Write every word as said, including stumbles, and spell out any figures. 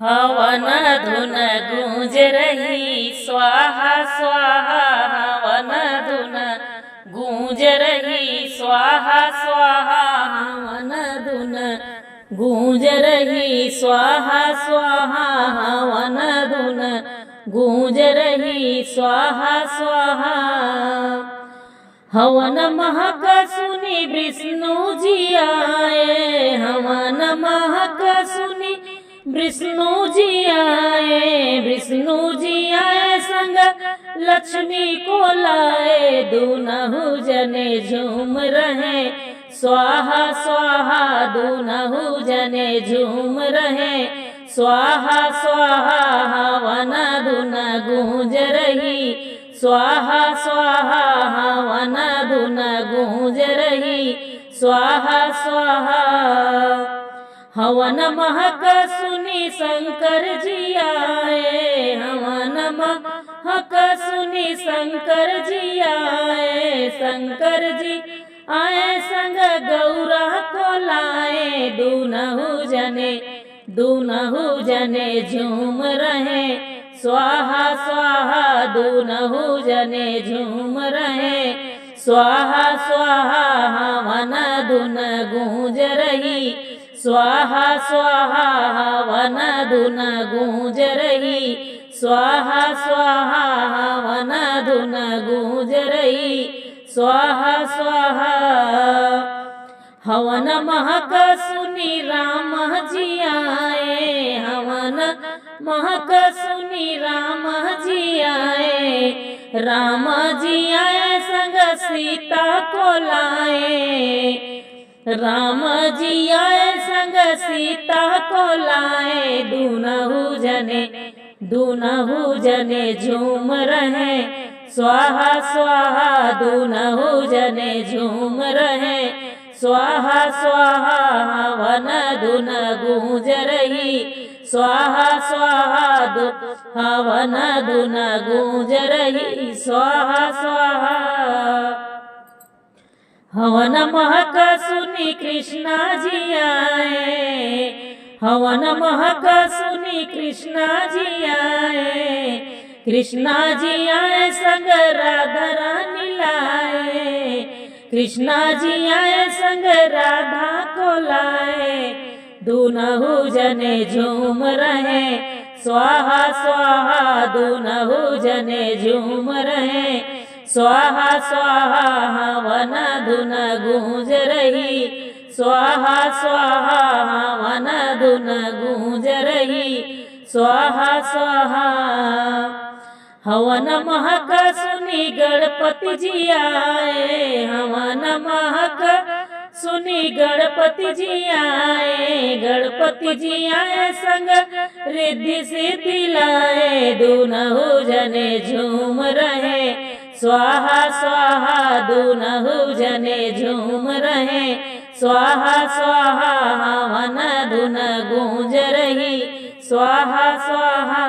हवन धुन गूंज रही स्वाहा स्वाहा, हवन धुन गूंज रही स्वाहा स्वाहा, हवन धुन गूंज रही स्वाहा स्वाहा, हवन धुन गूंज रही स्वाहा स्वाहा। हवन महक सुनी विष्णु जी आए, हवन महक सुनी विष्णु जी आए, विष्णु जी आए संग लक्ष्मी को लाए। दूनहु जने झूम रहे स्वाहा स्वाहा, दूनहु जने झूम रहे स्वाहा स्वाहा। हवन धुन गूंज रही स्वाहा स्वाहा, हवन धुन गूंज रही स्वाहा स्वाहा। हवन महक सुनी शंकर जी आए, हवन महक सुनी शंकर जी आए, शंकर जी आए संग गौरा को लाए। दूनहु जने, दूनहु जने झूम रहे स्वाहा स्वाहा, दूनहु जने झूम रहे स्वाहा स्वाहा। हवन धुन गूंज रही स्वाहा स्वाहा, हवन धुन गूंज रही स्वाहा स्वाहा, हवन धुन गूंज रही स्वाहा स्वाहा। हवन महक सुनी राम जी आए, हवन महक सुनी राम जी आए, राम जी आए संग सीता को लाए, राम जी आए संग सीता को लाए। दूनहु जने, दूनहु जने झूम रहे स्वाहा स्वाहा, दूनहु जने झूम रहे स्वाहा स्वाहा। हवन धुन गूंज रही स्वाहा स्वाहा, दु-, हवन धुन गूंज रही स्वाहा स्वाहा। हवन महक सुनी कृष्णा जी आए, हवन महक सुनी कृष्णा जी आए, कृष्णा जी आए संग राधा रानी लाए, कृष्णा जी आए संग राधा को लाए। दूनहु जने झूम रहे स्वाहा स्वाहा, दूनहु जने झूम रहे स्वाहा स्वाहा। हवन धुन गूंज रही स्वाहा स्वाहा, हवन धुन गूंज रही स्वाहा स्वाहा। हवन महक सुनी गणपति जी आए, हवन महक सुनी गणपति जी आए, गणपति जी आए संग रिद्धि सिद्धि लाए। दूनहु जने झूम रहे स्वाहा स्वाहा, दूनहु जने झूम रहे स्वाहा स्वाहा। हवन धुन गूंज रही स्वाहा स्वाहा।